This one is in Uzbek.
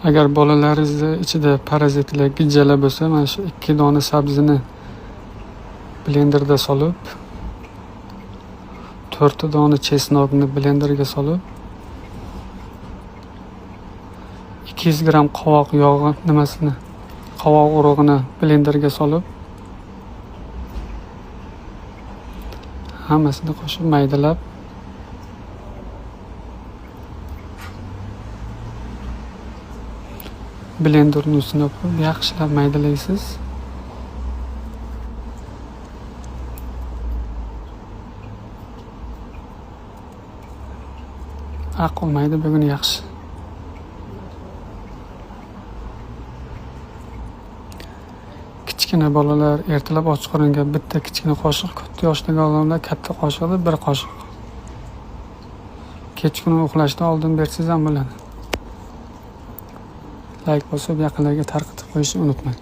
Agar bolalaringizni ichida parazitlar, gijjalar bo'lsa, mana shu 2 dona sabzini blenderda solib, 4 dona chesnokni blenderga solib, 200 gramm qovoq yog'i nimasini, qovoq urug'ini blenderga solib, hammasini qo'shib maydalab blenderni ustuna qo'yib yaxshilab maydalaysiz. Aq olmaydi, bugun yaxshi. Kichkina bolalar ertalab och qoringa bitta kichkina qoshiq, katta yoshdagi odamlar katta qoshiqda bir qoshiq. Kechqurun uxlashdan oldin bersangiz ham bo'ladi. Like bosib, yaqinlarga tarqatib qo'yishni unutmang.